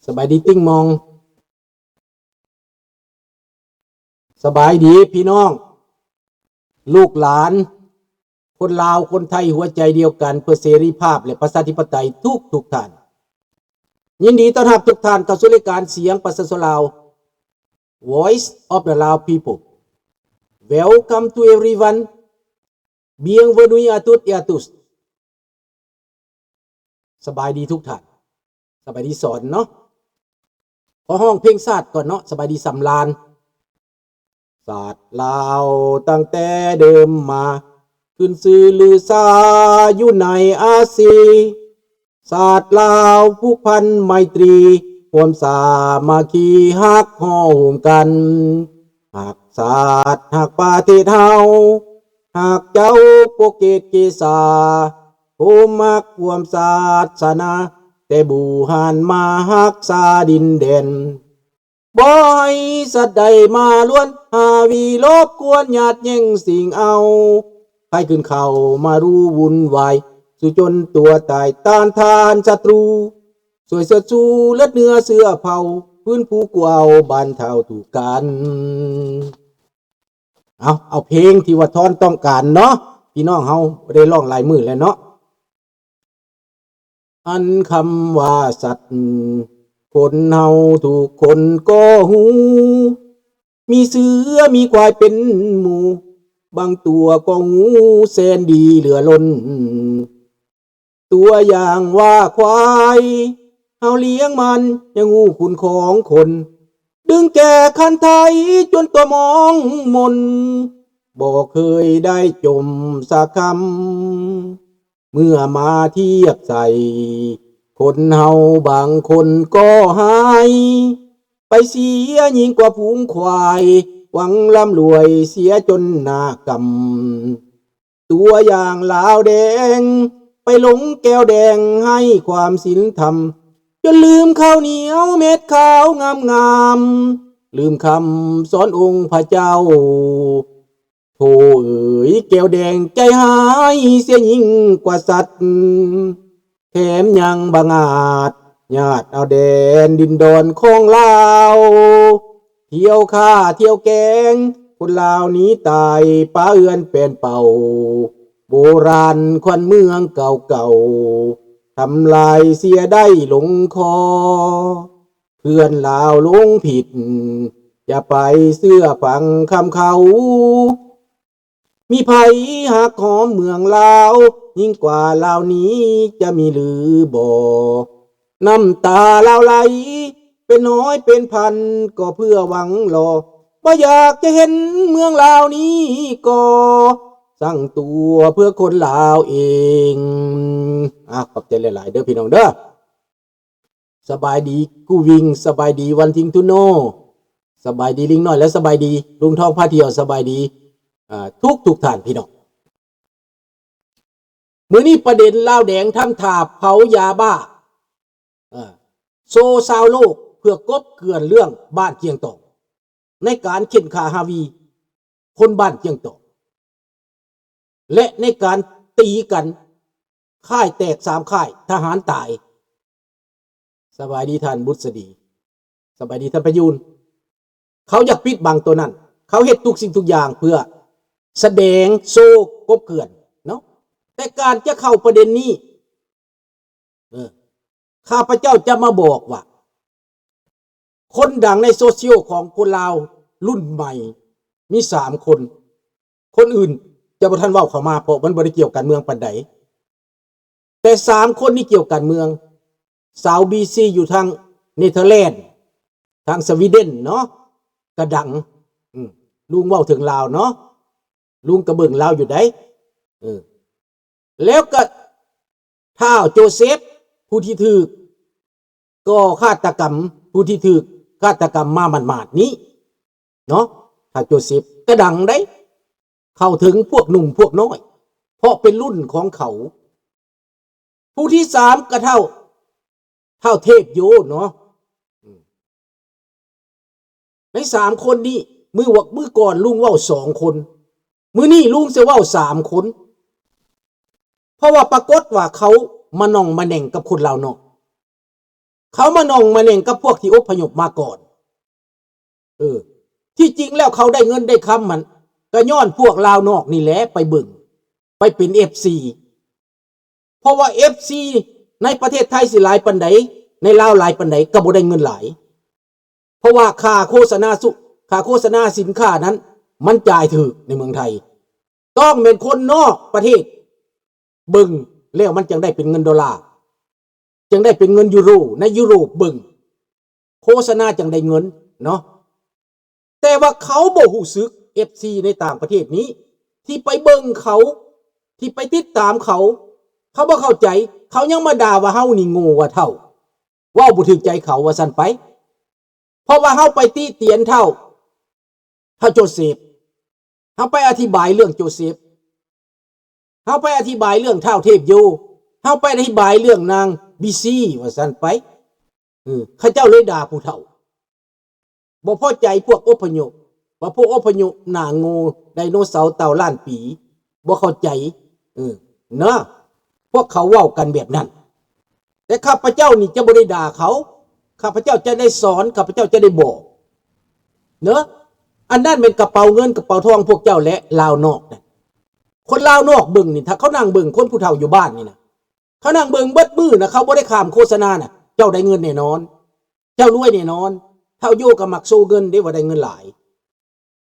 ສະບາຍດີຕິ່ງມອງ. ສະບາຍດີພີ່ນ້ອງ ລູກຫຼານ ຄົນລາວຄົນໄທຫົວໃຈດຽວກັນເພື່ອເສລີພາບ ແລະ ປະຊາທິປະໄຕທຸກໆທ່ານ. ຍິນດີຕ້ອນຮັບທຸກທ່ານເຂົ້າສູ່ລາຍການສຽງປະຊາຊົນລາວ Voice of the Lao People. Welcome to everyone. Bienvenue à toutes et à tous. ສະບາຍດີທຸກທ່ານ. ສະບາຍດີສອນເນາະ. ຂໍຮ້ອງເພງຊາດກ່ອນເນາະ. ສະບາຍດີສຳລານ. ຊາດລາວຕັ້ງແຕ່ເດີມມາ ຂຶ້ນຊື່ລືຊາຢູ່ໃນອາຊີ. ຊາດລາວຜູກພັນໄມຕີ ຮ່ວມສາມັກຄີຮັກຫໍ່ໂຮມກັນ. ຮັກຊາດຮັກປະເທດເຮົາ ຮັກເຈົ້າປົກເກດເກສາ ໂຮມຮັກຮ່ວມສາສະໜາ ແຕ່ບູຮານມາຮັກສາດິນແດນ. ບໍ່ໃຫ້ສັດໃດມາລວນ ຫາວີລົບກວນຍາດແຍ່ງຊິງເອົາ ໃຜຂຶ້ນເຂົ້າມາຮູ້ວຸ່ນວາຍ ສູ້ຈົນຕົວຕາຍຕ້ານທານສັດຕູ ຊ່ວຍເຊີດຊູເລືອດເນື້ອເຊື້ອເຜົ່າ ຟື້ນຟູກູ້ເອົາບ້ານເຖົ້າທຸກກັນ. ເອົາ ເອົາເພງທີ່ວ່າທ້ອນຕ້ອງການເນາະ ພີ່ນ້ອງເຮົາບໍ່ໄດ້ຮ້ອງຫຼາຍມື້ແລ້ວເນາະ. ອັນຄຳວ່າສັດ ຄົນເຮົາທຸກຄົນກໍຮູ້ ມີເສືອມີຄວາຍເປັນໝູ່ ບາງຕົວກໍຮູ້ແສນດີເຫຼືອລົ້ນ. ຕົວຢ່າງວ່າຄວາຍ ເຮົາລ້ຽງມັນຍັງຮູ້ຄຸນຂອງຄົນ ດຶງແກ່ຄັນໄທຈົນຕົວມອງມົນ ບໍ່ເຄີຍໄດ້ຈົ່ມສັກຄຳ. ເມື່ອມາທຽບໃສ່ ຄົນເຮົາບາງຄົນກໍຮ້າຍ ໄປເສຍຍິ່ງກວ່າຝູງຄວາຍ ຫວັງລ່ຳລວຍເສຍຈົນໜ້າກຳ. ຕົວຢ່າງລາວແດງ ໄປຫຼົງແກ້ວແດງໃຫ້ຄວາມສິນທຳ ຈົນລືມເຂົ້າໜຽວເມັດຂາວງາມໆ ລືມຄຳສອນອົງພະເຈົ້າ. ໂທເອີຍ ແກ້ວແດງໃຈຮ້າຍເສຍຍິ່ງກວ່າສັດ ແຖມຍັງບັງອາດຍາດເອົາແດນດິນດອນຂອງລາວ ທ່ຽວຂ້າທ່ຽວແກງ ຄົນລາວໜີຕາຍ ປະເຮືອນແປນເປົ່າ ໂບລານຂວັນເມືອງເກົ່າໆ ທຳລາຍເສຍໄດ້ລົງຄໍ. ເພື່ອນລາວຫຼົງຜິດ ຢ່າໄປເຊື່ອຟັງຄຳເຂົາ. ມີໃຜຮັກຫອມເມືອງລາວ ຍິ່ງກວ່າລາວນີ້ຈະມີຫຼືບໍ່? ນ້ຳຕາລາວໄຫຼເປັນຮ້ອຍເປັນພັນ ກໍເພື່ອຫວັງຫຼໍ່ ບໍ່ຢາກຈະເຫັນເມືອງລາວນີ້ກໍ ສ້າງຕົວເພື່ອຄົນລາວເອງ. ອາ ຂອບໃຈຫຼາຍໆເດີພີ່ນ້ອງເດີ. ສະບາຍດີກູວິງ ສະບາຍດີວັນທິງທູໂນ ສະບາຍດີລິງນ້ອຍ ແລະ ສະບາຍດີລຸງທອງພາທ່ຽວ ສະບາຍດີ ເອີ ທຸກໆທ່ານພີ່ນ້ອງ. ມື້ນີ້ປະເດັນລາວແດງທຳທ່າເຜົາຢາບ້າ ເອີ ໂຊຊາວໂລກ ເພື່ອກົບເກື່ອນເລື່ອງບ້ານຈຽງຕອງ ໃນການເຂັ່ນຂ້າຮາວີ ຄົນບ້ານຈຽງຕອງ ແລະ ໃນການຕີກັນ ຄ້າຍແຕກສາມຄ້າຍ ທະຫານຕາຍ. ສະບາຍດີທ່ານບຸດສະດີ ສະບາຍດີທ່ານພະຍູນ. ເຂົາຢາກປິດບັງໂຕນັ້ນ ເຂົາເຮັດທຸກສິ່ງທຸກຢ່າງເພື່ອສະແດງໂຊກົບເກື່ອນເນາະ ແຕ່ການຈະເຂົ້າປະເດັນນີ້ ເອີ ຂ້າພະເຈົ້າຈະມາບອກວ່າ ຄົນດັງໃນໂຊຊຽວຂອງຄົນລາວລຸ້ນໃໝ່ມີສາມຄົນ ຄົນອື່ນຈະບໍ່ທັນເວົ້າເຂົ້າມາ ເພາະມັນບໍ່ໄດ້ກ່ຽວການເມືອງປານໃດ ແຕ່ສາມຄົນນີ້ກ່ຽວການເມືອງ. ສາວບີຊີຢູ່ທາງເນເທີແລນ ທາງສະວີເດັນເນາະ ກະດັງ ອືມ ລຸງເວົ້າເຖິງລາວເນາະ ລຸງກະເບິ່ງລາວຢູ່ໃດ໋ ເອີ ແລ້ວກະທ້າວໂຈເຊັບ ຜູ້ທີ່ຖືກກໍ່ຄາດຕະກຳ ຜູ້ທີ່ຖືກຄາດຕະກຳມາໝາດໆນີ້ເນາະ ທ້າວໂຈເຊັບກະດັງໃດ໋ ເຂົ້າເຖິງພວກໜຸ່ມພວກນ້ອຍ ເພາະເປັນລຸ້ນຂອງເຂົາ. ຜູ້ທີສາມກະທ້າວ ທ້າວເທບໂຍເນາະ ອືມ ໃນສາມຄົນນີ້ ມື້ວະ ມື້ກ່ອນລຸງເວົ້າສອງຄົນ ມື້ນີ້ລຸງຊິເວົ້າສາມຄົນ ເພາະວ່າປາກົດວ່າເຂົາມາໜ່ອງມາແໜ່ງກັບຄົນລາວນອກ. ເຂົາມາໜ່ອງມາແໜ່ງກັບພວກທີ່ອົບພະຍົບມາກ່ອນ. ເອີ ທີ່ຈິງແລ້ວເຂົາໄດ້ເງິນໄດ້ຄຳຫັ້ນ ກໍຍ້ອນພວກລາວນອກນີ້ແຫຼະໄປເບິ່ງ ໄປເປັນເອັຟຊີ ເພາະວ່າເອັຟຊີໃນປະເທດໄທຊິຫຼາຍປານໃດ ໃນລາວຫຼາຍປານໃດ ກໍບໍ່ໄດ້ເງິນຫຼາຍ ເພາະວ່າຄ່າໂຄສະນາສຸ ຄ່າໂຄສະນາສິນຄ້ານັ້ນ ມັນຈ່າຍຖືກໃນເມືອງໄທ. ຕ້ອງແມ່ນຄົນນອກປະເທດເບິ່ງແລ້ວ ມັນຈັ່ງໄດ້ເປັນເງິນໂດລາ ຈັ່ງໄດ້ເປັນເງິນຢູໂຣ ໃນຢູໂຣບເບິ່ງ ໂຄສະນາຈັ່ງໄດ້ເງິນເນາະ. ແຕ່ວ່າເຂົາບໍ່ຮູ້ສຶກ ເອັຟຊີ ໃນຕ່າງປະເທດນີ້ ທີ່ໄປເບິ່ງເຂົາ ທີ່ໄປຕິດຕາມເຂົາ ເຂົາບໍ່ເຂົ້າໃຈ ເຂົາຍັງມາດ່າວ່າເຮົານີ້ໂງ່ ວ່າເຖົ້າ ເວົ້າບໍ່ຖືກໃຈເຂົາ ວ່າຊັ້ນໄປ. ເພາະວ່າເຮົາໄປຕິຕຽນເຖົ້າ ເຖົ້າໂຈເຊບ ເຮົາໄປອະທິບາຍເລື່ອງໂຈເຊບ ເຮົາໄປອະທິບາຍເລື່ອງທ້າວເທບໂຍ ເຮົາໄປອະທິບາຍເລື່ອງນາງບີຊີ ວ່າຊັ້ນໄປ. ເອີ ເຂົາເຈົ້າເລີຍດ່າຜູ້ເຖົ້າ ບໍ່ພໍໃຈພວກອົບພະຍົບ ວ່າພວກອົບພະຍົບໜ້າໂງ່ ໄດໂນເສົາເຕົ່າລ້ານປີ ບໍ່ເຂົ້າໃຈ ເອີ ເນາະ ພວກເຂົາເວົ້າກັນແບບນັ້ນ. ແຕ່ຂ້າພະເຈົ້ານີ້ຈະບໍ່ໄດ້ດ່າເຂົາ ຂ້າພະເຈົ້າຈະໄດ້ສອນ ຂ້າພະເຈົ້າຈະໄດ້ບອກເນາະ. ອັນນັ້ນແມ່ນກະເປົາເງິນກະເປົາທອງພວກເຈົ້າ ແລະ ລາວນອກນະ. ຄົນລາວນອກເບິ່ງນີ້ ຖ້າເຂົານັ່ງເບິ່ງຄົນຜູ້ເຖົ້າຢູ່ບ້ານນີ້ນະ ເຂົານັ່ງເບິ່ງເບິດມື້ນະ ເຂົາບໍ່ໄດ້ຂ້າມໂຄສະນານະ ເຈົ້າໄດ້ເງິນແນ່ນອນ ເຈົ້າລວຍແນ່ນອນ. ທ້າວໂຍກໍມັກໂຊເງິນເດ້ ວ່າໄດ້ເງິນຫຼາຍ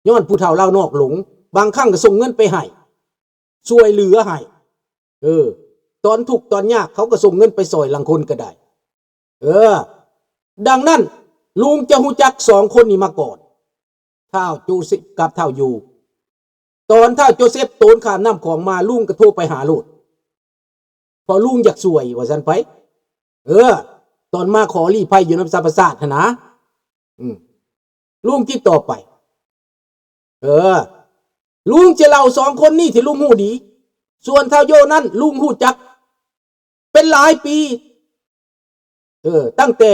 ຍ້ອນຜູ້ເຖົ້າລາວນອກຫຼົງ ບາງຄັ້ງກໍສົ່ງເງິນໄປໃຫ້ ຊ່ວຍເຫຼືອໃຫ້ ເອີ ຕອນທຸກຕອນຍາກເຂົາກໍສົ່ງເງິນໄປຊ່ອຍລາງຄົນກໍໄດ້. ເອີ ດັ່ງນັ້ນ ລຸງຈະຮູ້ຈັກສອງຄົນນີ້ມາກ່ອນ ທ້າວໂຈເຊັບກັບທ້າວໂຍ. ຕອນທ້າວໂຈເຊັບໂຕນຂ້າມນ້ຳຂອງມາ ລຸງກໍໂທໄປຫາໂລດ ເພາະລຸງຢາກຊ່ວຍ ວ່າຊັ້ນໄປ. ເອີ ຕອນມາຂໍລີ້ໄພຢູ່ນຳສັບປະຊາດຫັ້ນນະ ອືມ ລຸງຕິດຕໍ່ໄປ. ເອີ ລຸງຈະເລົ່າສອງຄົນນີ້ທີ່ລຸງຮູ້ດີ. ສ່ວນທ້າວໂຍນັ້ນ ລຸງຮູ້ຈັກເປັນຫຼາຍປີ ເອີ ຕັ້ງແຕ່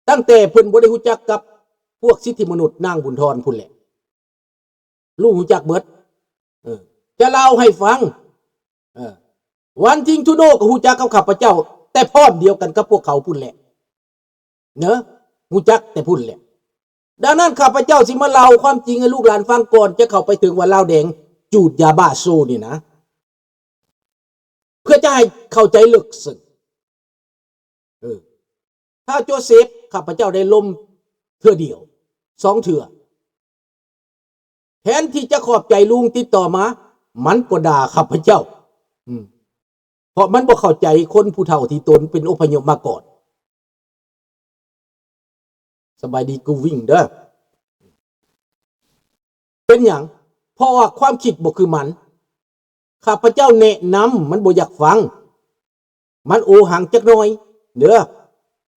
ຕັ້ງແຕ່ເພິ່ນບໍ່ໄດ້ຮູ້ຈັກກັບພວກສິດທິມະນຸດນາງບຸນທອນພຸ້ນແຫຼະ ລຸງຮູ້ຈັກເບິດ. ເອີ ຈະເລົ່າໃຫ້ຟັງ ເອີ ວັນທິງທູໂນກໍຮູ້ຈັກກັບຂ້າພະເຈົ້າ ແຕ່ພ້ອມດຽວກັນກັບພວກເຂົາພຸ້ນແຫຼະເນາະ ຮູ້ຈັກແຕ່ພຸ້ນແຫຼະ. ດັ່ງນັ້ນ ຂ້າພະເຈົ້າຊິມາເລົ່າຄວາມຈິງໃຫ້ລູກຫຼານຟັງ ກ່ອນຈະເຂົ້າໄປເຖິງວ່າລາວແດງຈູດຢາບ້າໂຊນີ້ນະ ເພື່ອຈະໃຫ້ເຂົ້າໃຈເລິກເຊິ່ງ. ເອີ ທ້າວໂຈເຊັບ ຂ້າພະເຈົ້າໄດ້ລົມເທື່ອດຽວ ສອງເທື່ອ ແທນທີ່ຈະຂອບໃຈລຸງຕິດຕໍ່ມາ ມັນກໍດ່າຂ້າພະເຈົ້າ ອືມ ເພາະມັນບໍ່ເຂົ້າໃຈຄົນຜູ້ເຖົ້າທີ່ຕົນເປັນອົບພະຍົບມາກ່ອນ. ສະບາຍດີກູວິງເດີ. ເປັນຫຍັງ? ເພາະວ່າຄວາມຄິດບໍ່ຄືມັນ. ຂ້າພະເຈົ້າແນະນຳ ມັນບໍ່ຢາກຟັງ. ມັນໂອຫັງຈັກໜ່ອຍເດີ.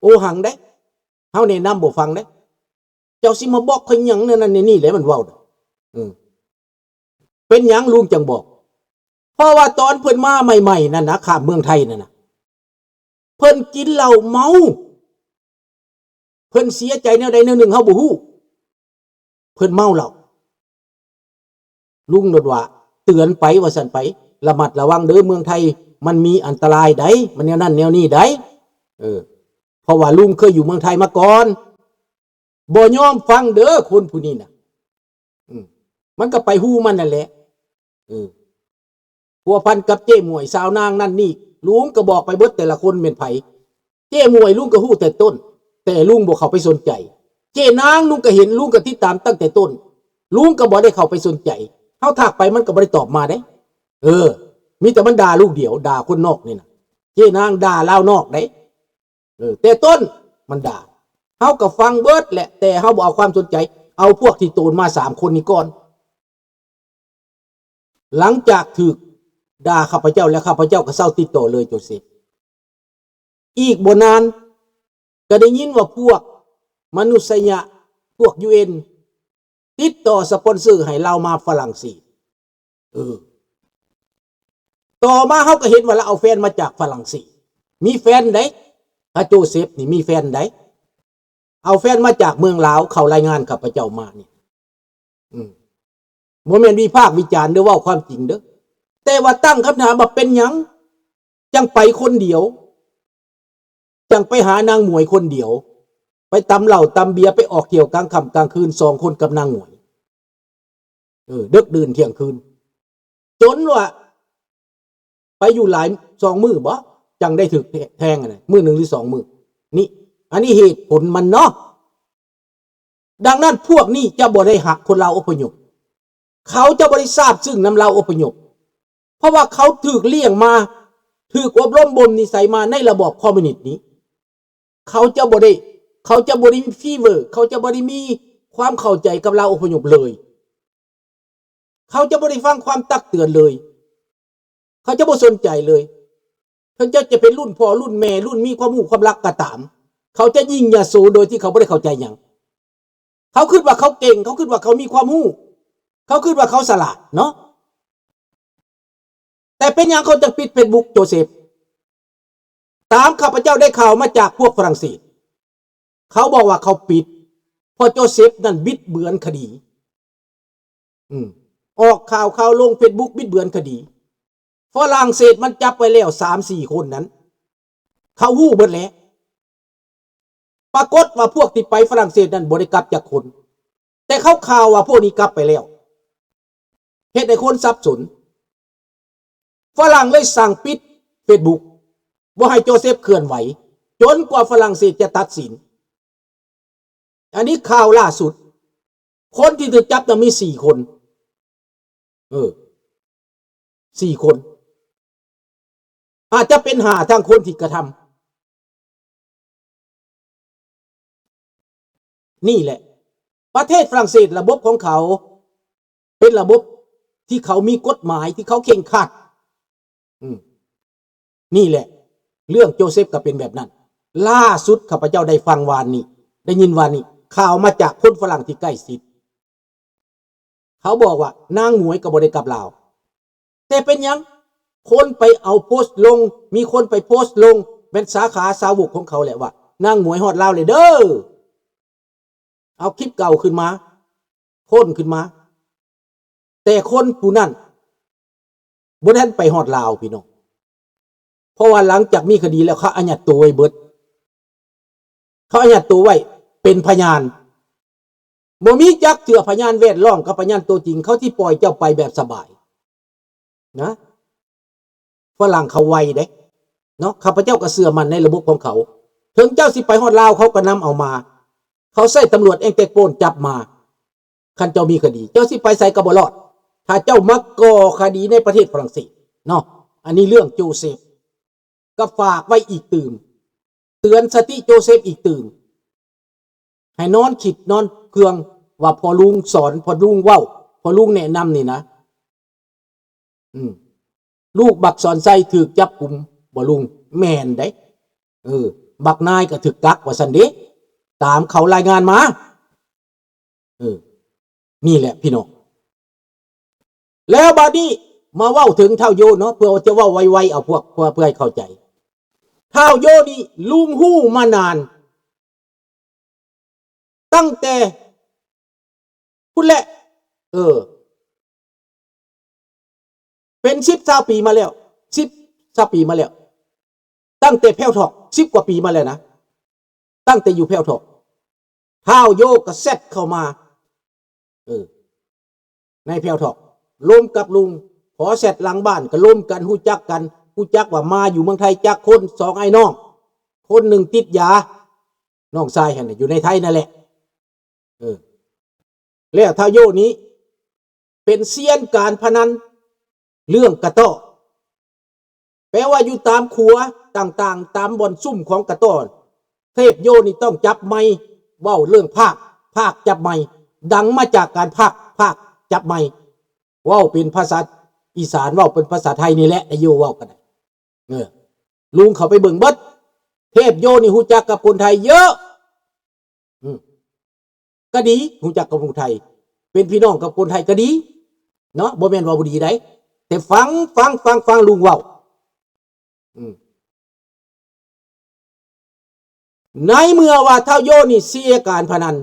ໂອຫັງເດ້. ເຮົາແນະນຳບໍ່ຟັງເດ້. ເຈົ້າຊິມາບອກຂ້ອຍຫຍັງແນວນັ້ນແນວນີ້ແຫຼະ ມັນເວົ້າ. ເປັນຫຍັງລຸງຈັ່ງບອກ? ເພາະວ່າຕອນເພິ່ນມາໃໝ່ໆນັ້ນນະ ຂ້າມເມືອງໄທນັ້ນນະ ເພິ່ນກິນເຫຼົ້າເມົາ ເພິ່ນເສຍໃຈແນວໃດແນວໜຶ່ງເຮົາບໍ່ຮູ້ ເພິ່ນເມົາເຫຼົ້າ. ລຸງໂລດວ່າເຕືອນໄປວ່າຊັ້ນໄປ ລະມັດລະວັງເດີ ເມືອງໄທມັນມີອັນຕະລາຍໃດ໋ ມັນແນວນັ້ນແນວນີ້ໃດ໋. ເອີ ເພາະວ່າລຸງເຄີຍຢູ່ເມືອງໄທມາກ່ອນ. ບໍ່ຍອມຟັງເດີຄົນຜູ້ນີ້ນະ. ອືມ ມັນກໍໄປຮູ້ມັນນັ້ນແຫຼະ. ເອີ ພົວພັນກັບເຈ້ໝວຍ ສາວນາງນັ້ນນີ້ ລຸງກໍບອກໄປເບິດແຕ່ລະຄົນແມ່ນໃຜ. ເຈ້ໝວຍລຸງກໍຮູ້ແຕ່ຕົ້ນ ແຕ່ລຸງບໍ່ເຂົ້າໄປສົນໃຈ. ເຈ້ນາງລຸງກໍເຫັນ ລຸງກໍຕິດຕາມຕັ້ງແຕ່ຕົ້ນ ລຸງກໍບໍ່ໄດ້ເຂົ້າໄປສົນໃຈ. ເຮົາທັກໄປມັນກໍບໍ່ໄດ້ຕອບມາເດ້. ເອີ ມີແຕ່ມັນດ່າລູກດຽວ ດ່າຄົນນອກນີ້ນະ. ເຈ້ນາງດ່າລາວນອກເດ້. ເອີ ແຕ່ຕົ້ນມັນດ່າ ເຮົາກໍຟັງເບິດແຫຼະ ແຕ່ເຮົາບໍ່ເອົາຄວາມສົນໃຈ ເອົາພວກທີ່ໂຕນມາສາມຄົນນີ້ກ່ອນ. ຫຼັງຈາກຖືກດ່າຂ້າພະເຈົ້າແລ້ວ ຂ້າພະເຈົ້າກໍເຊົາຕິດຕໍ່ເລີຍ ໂຈເຊຟ. ອີກບໍ່ນານ ກໍໄດ້ຍິນວ່າພວກມະນຸດສະຍະ ພວກ ຢູເອັນ ຕິດຕໍ່ສະປອນເຊີໃຫ້ລາວມາຝຣັ່ງເສດ. ເອີ ຕໍ່ມາເຮົາກໍເຫັນວ່າລາວເອົາແຟນມາຈາກຝຣັ່ງເສດ. ມີແຟນໃດ໋ ອາໂຈເຊຟນີ້ມີແຟນໃດ໋. ເອົາແຟນມາຈາກເມືອງລາວ ເຂົາລາຍງານຂ້າພະເຈົ້າມານີ້. ອືມ ບໍ່ແມ່ນວິພາກວິຈານເດີ ເວົ້າຄວາມຈິງເດີ. ແຕ່ວ່າຕັ້ງຄຳຖາມວ່າເປັນຫຍັງຈັ່ງໄປຄົນດຽວ? ຈັ່ງໄປຫານາງໝວຍຄົນດຽວ ໄປຕຳເຫຼົ້າຕຳເບຍ ໄປອອກທ່ຽວກາງຄ່ຳກາງຄືນສອງຄົນກັບນາງໝວຍ ເອີ ເດິກດື່ນທ່ຽງຄືນ ຈົນວ່າໄປຢູ່ຫຼາຍ ສອງມື້ບໍ ຈັ່ງໄດ້ຖືກແທງ ອັນນັ້ນ ມື້ໜຶ່ງຫຼືສອງມື້ນີ້ ອັນນີ້ເຫດຜົນມັນເນາະ. ດັ່ງນັ້ນພວກນີ້ຈະບໍ່ໄດ້ຮັກຄົນລາວອົບພະຍົບ ເຂົາຈະບໍ່ໄດ້ຊາບຊຶ້ງນຳລາວອົບພະຍົບ ເພາະວ່າເຂົາຖືກລ້ຽງມາ ຖືກອົບຮົມບົ່ມນິໄສມາໃນລະບອບຄອມມິວນິດນີ້ ເຂົາຈະບໍ່ໄດ້ ເຂົາຈະບໍ່ໄດ້ມີຟີເວີ ເຂົາຈະບໍ່ໄດ້ມີຄວາມເຂົ້າໃຈກັບລາວອົບພະຍົບເລີຍ ເຂົາຈະບໍ່ໄດ້ຟັງຄວາມຕັກເຕືອນເລີຍ ເຂົາຈະບໍ່ສົນໃຈເລີຍ ເຖິງເຈົ້າຈະເປັນລຸ້ນພໍ່ລຸ້ນແມ່ ລຸ້ນມີຄວາມຮູ້ຄວາມລັກກໍຕາມ ເຂົາຈະຍິ່ງຍະໂສໂດຍທີ່ເຂົາບໍ່ໄດ້ເຂົ້າໃຈຫຍັງ ເຂົາຄິດວ່າເຂົາເກັ່ງ ເຂົາຄິດວ່າເຂົາມີຄວາມຮູ້ ເຂົາຄິດວ່າເຂົາສະຫຼາດເນາະ. ແຕ່ເປັນຫຍັງເຂົາຈຶ່ງປິດເຟສບຸກໂຈເຊບ? ຕາມຂ້າພະເຈົ້າໄດ້ຂ່າວມາຈາກພວກຝຣັ່ງເສດ ເຂົາບອກວ່າເຂົາປິດ ເພາະໂຈເຊບນັ້ນບິດເບືອນຄະດີ ອືມ ອອກຂ່າວ ຂ່າວລົງເຟສບຸກບິດເບືອນຄະດີ. ຝຣັ່ງເສດມັນຈັບໄວ້ແລ້ວສາມສີ່ຄົນນັ້ນ ເຂົາຮູ້ເບິດແຫຼະ. ປາກົດວ່າພວກທີ່ໄປຝຣັ່ງເສດນັ້ນບໍ່ໄດ້ກັບຈັກຄົນ ແຕ່ເຂົາຂ່າວວ່າພວກນີ້ກັບໄປແລ້ວ ເຮັດໃຫ້ຄົນສັບສົນ. ຝຣັ່ງເລີຍສັ່ງປິດເຟສບຸກ ບໍ່ໃຫ້ໂຈເຊບເຄື່ອນໄຫວ ຈົນກວ່າຝຣັ່ງເສດຈະຕັດສິນ. ອັນນີ້ຂ່າວລ່າສຸດ ຄົນທີ່ຖືກຈັບນະມີສີ່ຄົນ ເອີ ສີ່ຄົນ ອາດຈະເປັນຫ້າທັງຄົນທີ່ກະທຳ. ນີ້ແຫຼະ ປະເທດຝຣັ່ງເສດ ລະບົບຂອງເຂົາເປັນລະບົບທີ່ເຂົາມີກົດໝາຍ ທີ່ເຂົາເຄັ່ງຄັດ. ອືມ ນີ້ແຫຼະ ເລື່ອງໂຈເຊບກໍເປັນແບບນັ້ນ. ລ່າສຸດຂ້າພະເຈົ້າໄດ້ຟັງວານນີ້ ໄດ້ຍິນວານນີ້ ຂ່າວມາຈາກຄົນຝຣັ່ງທີ່ໃກ້ຊິດ ເຂົາບອກວ່ານາງໝວຍກໍບໍ່ໄດ້ກັບລາວ ແຕ່ເປັນຫຍັງ ຄົນໄປເອົາໂພສລົງ ມີຄົນໄປໂພສລົງ ແມ່ນສາຂາສາວົກຂອງເຂົາແຫຼະວ່າ ນາງໝວຍຮອດລາວແລ້ວເດີ ເອົາຄລິບເກົ່າຂຶ້ນມາ ຄົ້ນຂຶ້ນມາ ແຕ່ຄົນຜູ້ນັ້ນບໍ່ທັນໄປຮອດລາວພີ່ນ້ອງ ເພາະວ່າຫຼັງຈາກມີຄະດີແລ້ວ ເຂົາອາຍັດໂຕໄວ້ເບິດ ເຂົາອາຍັດໂຕໄວ້ເປັນພະຍານ ບໍ່ມີຈັກເທື່ອພະຍານແວດລ້ອມກັບພະຍານຕົວຈິງ ເຂົາຊິປ່ອຍເຈົ້າໄປແບບສະບາຍນະ. ຝຣັ່ງເຂົາໄວເດ້ເນາະ ຂ້າພະເຈົ້າກໍເຊື່ອໝັ້ນໃນລະບົບຂອງເຂົາ ເຖິງເຈົ້າຊິໄປຮອດລາວ ເຂົາກໍນຳເອົາມາ ເຂົາໃຊ້ຕຳຫຼວດເອິນເຕີໂປນຈັບມາ ຄັນເຈົ້າມີຄະດີ ເຈົ້າຊິໄປໃສກໍບໍ່ລອດ ຖ້າເຈົ້າມາກໍ່ຄະດີໃນປະເທດຝຣັ່ງເສດເນາະ. ອັນນີ້ເລື່ອງໂຈເຊບ ກໍຝາກໄວ້ອີກຕື່ມ ເຕືອນສະຕິໂຈເຊບອີກຕື່ມ ໃຫ້ນອນຄິດນອນເຄືອງວ່າພໍ່ລຸງສອນ ພໍ່ລຸງເວົ້າ ພໍ່ລຸງແນະນຳນີ້ນະ. ອືມ ລູກບັກສອນໄຊຖືກຈັບກຸມບໍ່ລຸງ? ແມ່ນເດ້ ເອີ ບັກນາຍກໍຖືກກັກວ່າຊັ້ນເດ້ ຕາມເຂົາລາຍງານມາ. ເອີ ນີ້ແຫຼະພີ່ນ້ອງ ແລ້ວບາດນີ້ມາເວົ້າເຖິງທ້າວໂຢເນາະ ເພື່ອຈະເວົ້າໄວໆ ເອົາພວກ ເພື່ອ ເພື່ອໃຫ້ເຂົ້າໃຈ. ທ້າວໂຢນີ້ລຸງຮູ້ມານານ ຕັ້ງແຕ່ພຸ້ນແຫຼະ ເອີ ເປັນສິບຊາວປີມາແລ້ວ ສິບຊາວປີມາແລ້ວ ຕັ້ງແຕ່ແພ້ວທອກ ສິບກວ່າປີມາແລ້ວນະ ຕັ້ງແຕ່ຢູ່ແພ້ວທອກ ທ້າວໂຢກໍແຊັດເຂົ້າມາ ເອີ ໃນແພ້ວທອກ ລົມກັບລຸງ ພໍແຊັດຫຼັງບ້ານກໍລົມກັນ ຮູ້ຈັກກັນ ຮູ້ຈັກວ່າມາຢູ່ເມືອງໄທຈັກຄົນ ສອງອ້າຍນ້ອງ ຄົນໜຶ່ງຕິດຢາ ນ້ອງຊາຍຫັ້ນນະ ຢູ່ໃນໄທນັ້ນແຫຼະ ເອີ ແລ້ວທ້າວໂຢນີ້ເປັນຊຽນການພະນັນ ເລື່ອງກະຕໍ້ ແປວ່າຢູ່ຕາມຂົວຕ່າງໆ ຕາມບ່ອນຊຸມຂອງກະຕໍ້ ເທບໂຢນີ້ຕ້ອງຈັບໄມ ເວົ້າເລື່ອງພາກ ພາກຈັບໄມ ດັງມາຈາກການພາກ ພາກຈັບໄມ ເວົ້າເປັນພາສາອີສານ ເວົ້າເປັນພາສາໄທນີ້ແຫຼະ ໄດ້ໂຢເວົ້າກໍໄດ້ ເອີ ລຸງເຂົ້າໄປເບິ່ງເບິດ ເທບໂຢນີ້ຮູ້ຈັກກັບຄົນໄທເຍອະ ອືມ ກໍດີ ຮູ້ຈັກກັບຄົນໄທ ເປັນພີ່ນ້ອງກັບຄົນໄທກໍດີເນາະ ບໍ່ແມ່ນວ່າບໍ່ດີໃດ ແຕ່ຟັງ ຟັງ ຟັງ ຟັງລຸງເວົ້າ ອືມ ໃນເມື່ອວ່າທ້າວໂຢນີ້ເສຍການພະນັນ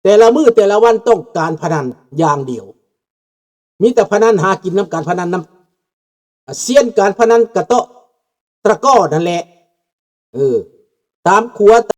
ແຕ່ລະມື້ແຕ່ລະວັນຕ້ອງການພະນັນຢ່າງດຽວ ມີແຕ່ພະນັນ ຫາກິນນຳການພະນັນ ນຳ ອາ ຊຽນການພະນັນກະເຕາະຕະກໍນັ້ນແຫຼະ ເອີ ຕາມຂົວ